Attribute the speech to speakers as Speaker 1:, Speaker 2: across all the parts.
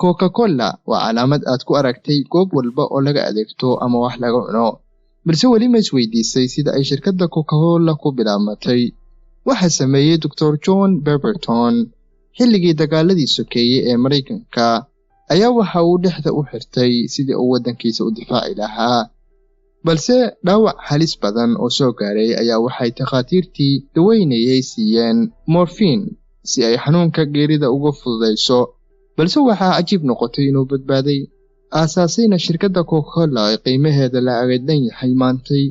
Speaker 1: Coca-Cola waa calaamad aad ku aragtay goob walba oo laga adeegto ama wax laga cuno, balse weli ma isweydiisay sida ay shirkadda Coca-Cola ku bilaabmatay? Waxaa sameeyey Dr. John Pemberton xilligii dagaaladii sokeeye ee Maraykanka ayaa waxa uu dhexda u xirtay sidii uu waddankiisa u difaaci lahaa, balse dhaawac halis badan oo soo gaaray ayaa waxay takhaatiirtii daweynayay siiyeen morfiin si ay xanuunka geerida uga fududayso. Balse waxaa cajiib noqotay inuu badbaaday, aasaasayna shirkadda Coca-Cola ee qiimaheeda la dhan yahay maantay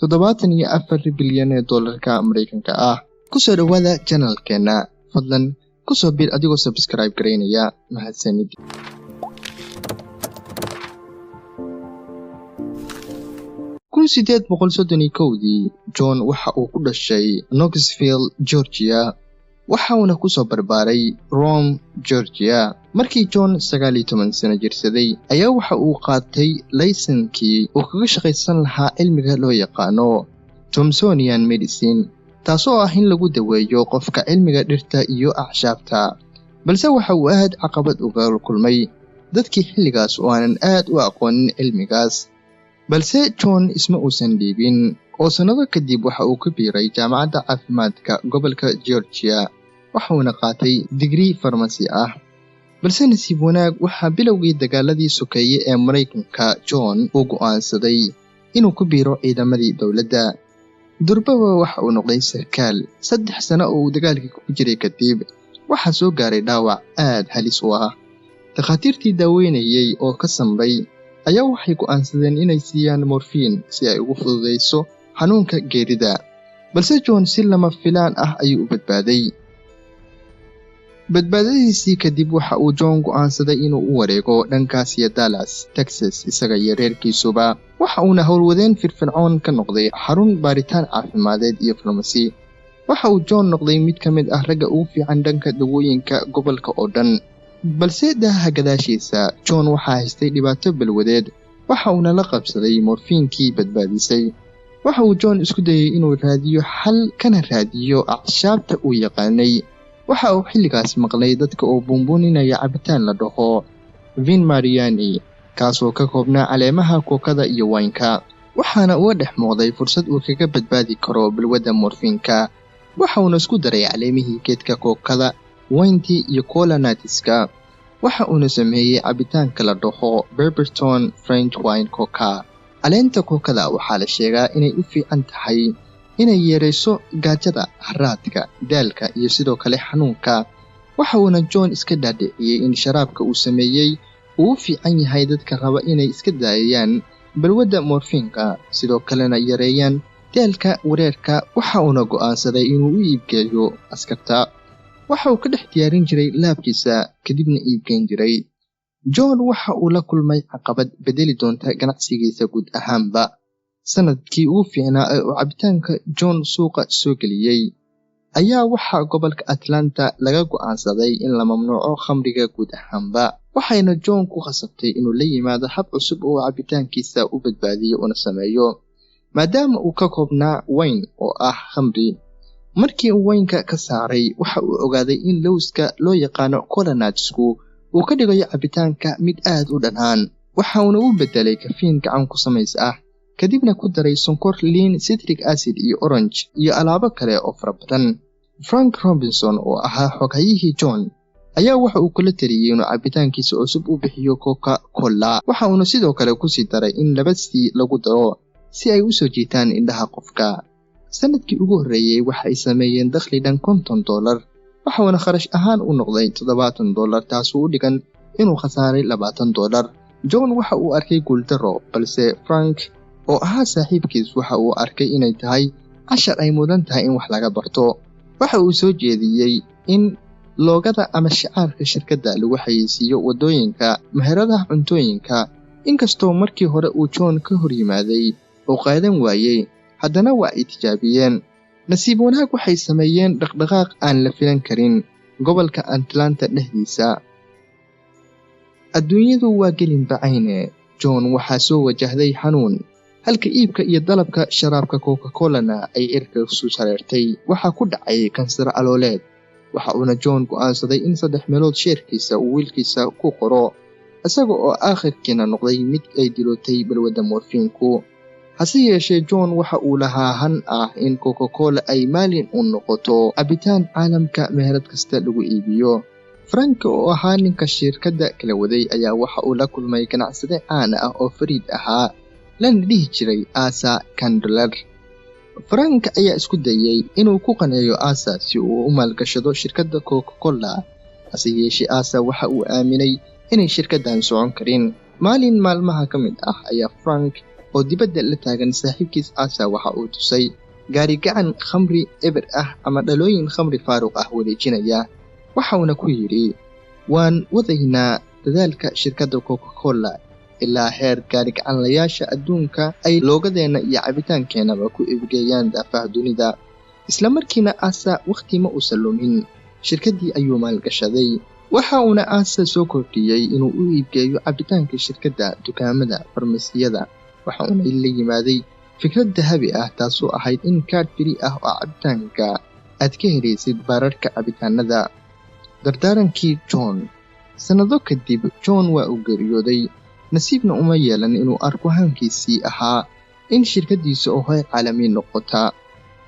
Speaker 1: 74 bilyan ee dollarka Maraykanka ah. Kusoo dhowaada channelkeena, fadlan kusoo bir adigoo subscribe garaynaya. Mahadsanid. 1831-dii John waxa uu ku dhashay Knoxville, Georgia, waxa uuna ku soo barbaaray Rome, Georgia. Markii John 19 sano jirsaday ayaa waxa uu qaatay laysankii uu kaga shaqaysan lahaa cilmiga loo yaqaano Thomsonian medicine, taasoo ah in lagu daweeyo qofka cilmiga dhirta iyo acshaabta. Balse waxa uu aad caqabad uga kulmay dadkii xilligaas oo aanan aad u aqoonin cilmigaas. Balse John isma uusan dhiibin oo sannado kadib waxa uu ku biiray jaamacadda caafimaadka gobolka Georgia, waxuuna qaatay digrii farmasi ah. Balse nasiib wanaag, waxaa bilowgii dagaaladii sokeeye ee Maraykanka John uu go'aansaday inuu ku biiro ciidamadii dowladda. Durbaba waxa uu noqday sarkaal. 3 sano oo uu dagaalkii ku jiray kadib waxaa soo gaaray dhaawac aad halis u ah. Takhaatiirtii daaweynayay oo ka samray ayaa waxay go'aansadeen inay siiyaan morfiin si ay ugu fududayso xanuunka geerida. Balse John si lama filaan ah ayuu u badbaaday. Badbaadadiisii kadib waxa uu John go'aansaday inuu u wareego dhankaas iyo Dallas, Texas, isaga iyo reerkiisuba. Waxa uuna howlwadeen firfircoon ka noqday xarun baaritaan caafimadeed iyo farmasi. Waxa uu John noqday mid ka mid ah ragga ugu fiican dhanka dawooyinka gobolka oo dhan. Balse daaha gadaashiisa John waxaa haystay dhibaato balwadeed, waxa uuna la qabsaday morfiinkii badbaadisay. Waxa uu John isku dayay inuu raadiyo xal, kana raadiyo acshaabta uu yaqaanay. Waxa uu xilligaas maqlay dadka oo buunbuuninaya cabitaan la dhaho Vin Mariani, kaasoo ka koobnaa caleemaha kookada iyo waynka. Waxaana uga dhex muuqday fursad uu kaga badbaadi karo balwadda morfiinka. Waxa uuna isku daray caleemihii geedka kookada, wayntii iyo kola nutska, waxa uuna sameeyey cabitaanka la dhaho Pemberton French Wine Coca. Caleenta kookada waxaa la sheegaa inay u fiican tahay inay yareyso gaajada, haraadka, daalka iyo sidoo kale xanuunka. Waxa uuna John iska dhaadhiciyey in sharaabka uu sameeyey uu u fiican yahay dadka raba inay iska daayayaan balwadda morfiinka, sidoo kalena yareeyaan daalka, wareerka. Waxa uuna go'aansaday inuu u iibgeeyo askarta. Waxa uu ka dhex diyaarin jiray laabkiisa, kadibna iibgeyn jiray. John waxa uu la kulmay caqabad bedeli doonta ganacsigiisa guud ahaanba. Sanadkii ugu fiicnaa ee uu cabitaanka John suuqa soo geliyey ayaa waxaa gobolka Atlanta laga go'aansaday in la mamnuuco khamriga guud ahaanba, waxayna John ku khasabtay inuu la yimaado hab cusub oo cabitaankiisa u badbaadiyo una sameeyo, maadaama uu ka koobnaa wine oo ah khamri. Markii uu waynka ka saaray, waxa uu ogaaday in lowska loo yaqaano kola nutsku uu ka dhigayo cabitaanka mid aad u dhanaan. Waxa uuna u bedelay kafiin gacan ku samays ah, kadibna ku daray sonkor, liin, citric acid iyo orange iyo alaabo kale oo fara badan. Frank Robinson oo ahaa xoghayihii John ayaa waxa uu kula taliyey inuu cabitaankiisa cusub u bixiyo Coca Cola. Waxa uuna sidoo kale kusii daray in laba C lagu daro si ay u soo jiitaan indhaha qofka. Sanadkii ugu horreeyey waxa ay sameeyeen dakhli dhan $50, waxauna kharash ahaan u noqday $70, taasoo u dhigan inuu khasaaray $20. John waxa uu arkay guuldaro, balse Frank oo ahaa saaxiibkiis waxa uu arkay inay tahay cashar ay mudan tahay in wax laga barto. Waxa uu soo jeediyey in logoda ama shicaarka shirkadda lagu xayeysiiyo waddooyinka, meheradaha cuntooyinka. Inkastoo markii hore uu John ka hor yimaaday oo qaadan waayey, haddana waa ay tijaabiyeen. Nasiib wanaag, waxay sameeyeen dhaqdhaqaaq aan la filan karin gobolka Atlanta dhexdiisa. Adduunyadu waa gelin bacayne. John waxaa soo wajahday xanuun, halka iibka iyo dalabka sharaabka Coca Colana ay cirka isu shareertay. Waxaa ku dhacay kansar calooleed. Waxa uuna John go'aansaday in saddex meelood share-kiisa uu wiilkiisa ku qoro, isaga oo aakhirkiina noqday mid ay dilootay balwadda morfiinku. Hase yeeshee, John waxa uu lahaa han ah in Coca-Cola ay maalin u noqoto cabitaan caalamka meherad kasta lagu iibiyo. Frank oo ahaa ninka shirkadda kala waday ayaa waxa uu la kulmay ganacsade caan ah oo fariid ahaa, lana dhihi jiray Asa Candler. Frank ayaa isku dayay inuu ku qanciyo Asa si uu u maalgashado shirkadda Coca-Cola. Hase yeeshee, Asa waxa uu aaminay inay shirkaddan socon karin. Maalin maalmaha ka mid ah ayaa Frank oo dibadda la taagan saaxiibkiis Asa waxa uu tusay gaari gacan khamri eber ah ama dhalooyin khamri faaruq ah wareejinaya. Waxauna ku yidhi, "Waan wadaynaa dadaalka shirkadda Coca-Cola ilaa heer gaari gacanlayaasha adduunka ay loogadeenna iyo cabitaankeenaba ku iibgeeyaan daafaha dunida." Isla markiina Asa wakhti ma uusan lumin, shirkaddii ayuu maalgashaday. Waxa uuna Asa soo kordhiyey inuu u iibgeeyo cabitaanka shirkadda dukaamada farmasiyada. Waxa uuna la yimaaday fikrad dahabi ah, taasoo ahayd in kaadh free ah oo cabitaanka aad ka helaysid baararka cabitaanada. Dardaarankii John. Sannado kadib John waa uu geeriyooday. Nasiibna uma yeelan inuu arko hankiisii ahaa in shirkaddiisa oo heer caalami noqota,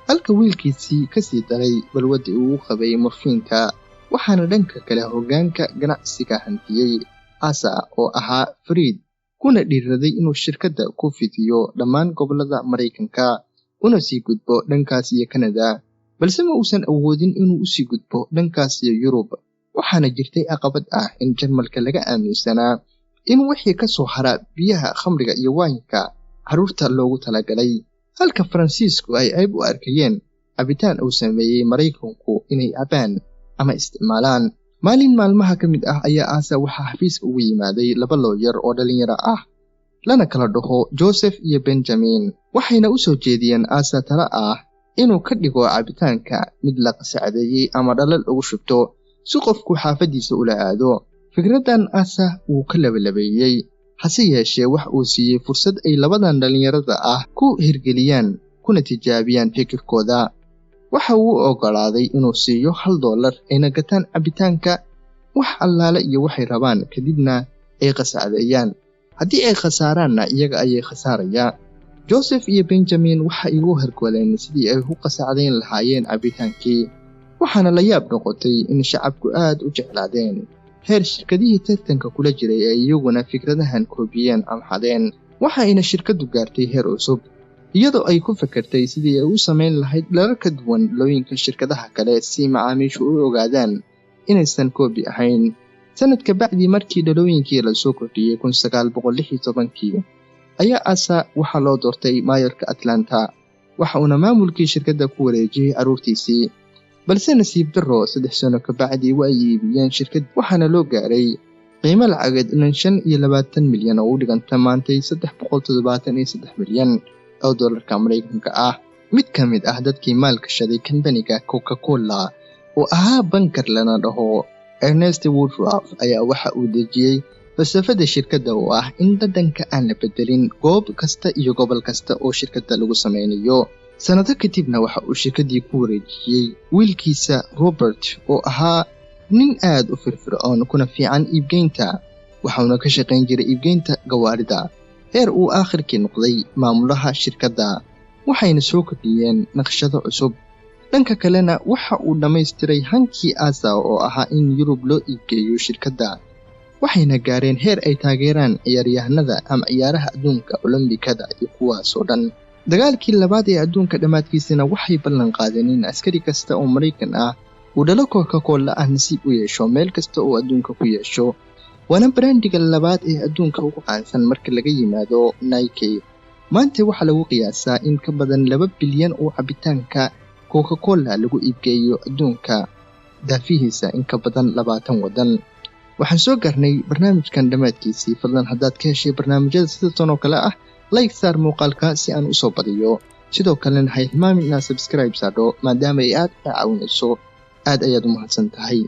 Speaker 1: halka wiilkiisii kasii daray balwadii uu u qabay morfiinka. Waxaana dhanka kale hoggaanka ganacsiga hantiyey Asa oo ahaa fariid, kuna dhiiraday inuu shirkadda ku fidiyo dhammaan gobollada Maraykanka una sii gudbo dhankaas iyo Kanada. Balse ma uusan awoodin inuu usii gudbo dhankaas iyo Yurub. Waxaana jirtay caqabad ah in Jarmalka laga aaminsanaa in wixii ka soo hara biyaha khamriga iyo waayinka carruurta loogu talagalay, halka Faransiisku ay ceeb u arkayeen cabitaan uu sameeyey Maraykanku inay cabaan ama isticmaalaan. Maalin maalmaha ka mid ah ayaa Asa waxaa xafiiska ugu yimaaday laba lawyer oo dhallinyaro ah, lana kala dhaho Joseph iyo Benjamin. Waxayna u soo jeediyeen Asa talo ah inuu ka dhigo cabitaanka mid la qasacdeeyey ama dhalal ugu shubto si qofku xaafaddiisa ula aado. Fikraddan Asa wuu ka labalabeeyey. Hase yeeshee, wax uu siiyey fursad ay labadan dhallinyarada ah ku hirgeliyaan kuna tijaabiyaan fikirkooda. Waxa uu u oggolaaday inuu siiyo $1 ayna gataan cabitaanka wax allaale iyo waxay rabaan, kadibna ay qasacdeeyaan. Haddii ay khasaaraanna, iyaga ayay khasaarayaa. Joseph iyo Benjamin waxa igu hergoleen sidii ay u qasacdayn lahaayeen cabitaankii. Waxaana la yaab noqotay in shacabku aad u jeclaadeen, heer shirkadihii tartanka kula jiray ay iyaguna fikradahan koobiyeen ama xadeen. Waxa ayna shirkaddu gaartay heer cusub, iyadoo ay ku fekertay sidii ay u samayn lahayd dhalal ka duwan dhalooyinka shirkadaha kale si macaamiishu u ogaadaan inaysan koobi ahayn. Sanadka bacdii markii dhalooyinkii lasoo kordhiyey, 1916-kii ayaa Asa waxaa loo doortay maayarka Atlanta. Waxa uuna maamulkii shirkadda ku wareejiyey carruurtiisii. Balse nasiib darro, 3 sano kabacdii waa ay iibiyeen shirkad, waxaana loo gaaray qiimo lacageed dhan 25 milyan oo u dhiganta maantay 373 milyan oo dollarka Maraykanka ah. Mid ka mid ah dadkii maalgashaday kambaniga Coca-Cola oo ahaa banker lana dhaho Ernest Woodruff ayaa waxa uu dejiyey falsafada shirkadda oo ah in dhadhanka aan la bedelin goob kasta iyo gobol kasta oo shirkadda lagu sameynayo. Sannado kadibna waxa uu shirkaddii ku wareejiyey wiilkiisa Robert oo ahaa nin aad u firfircoon kuna fiican iibgeynta. Waxauna ka shaqayn jiray iibgeynta gawaarida, heer uu aakhirkii noqday maamulaha shirkadda. Waxayna soo kordhiyeen naqshado cusub. Dhanka kalena waxa uu dhammaystiray hankii Asa oo ahaa in Yurub loo iibgeeyo shirkadda. Waxayna gaareen heer ay taageeraan ciyaaryahanada ama ciyaaraha adduunka, Olombikada iyo kuwaasoo dhan. Dagaalkii labaad ee adduunka dhammaadkiisana waxay ballan qaadeen in askari kasta oo Maraykan ah uu dhalo Coca-Cola ah nasiib u yeesho meel kasta oo adduunka ku yeesho. Waana brand-iga labaad ee adduunka ugu caansan marka laga yimaado Nike. Maanta waxaa lagu qiyaasaa in ka badan 2 bilyan oo cabitaanka Coca-Cola lagu iibgeeyo adduunka daafihiisa in ka badan 20 waddan. Waxaan soo gaarnay barnaamijkan dhammaadkiisii. Fadlan, haddaad ka heshay barnaamijyada sida tan oo kale ah, like saar muuqaalka si aan usoo badiyo. Sidoo kalena ha hilmaamin inaad subscribe saadho, maadaama ay aad ka caawinayso. Aad ayaad u mahadsan tahay.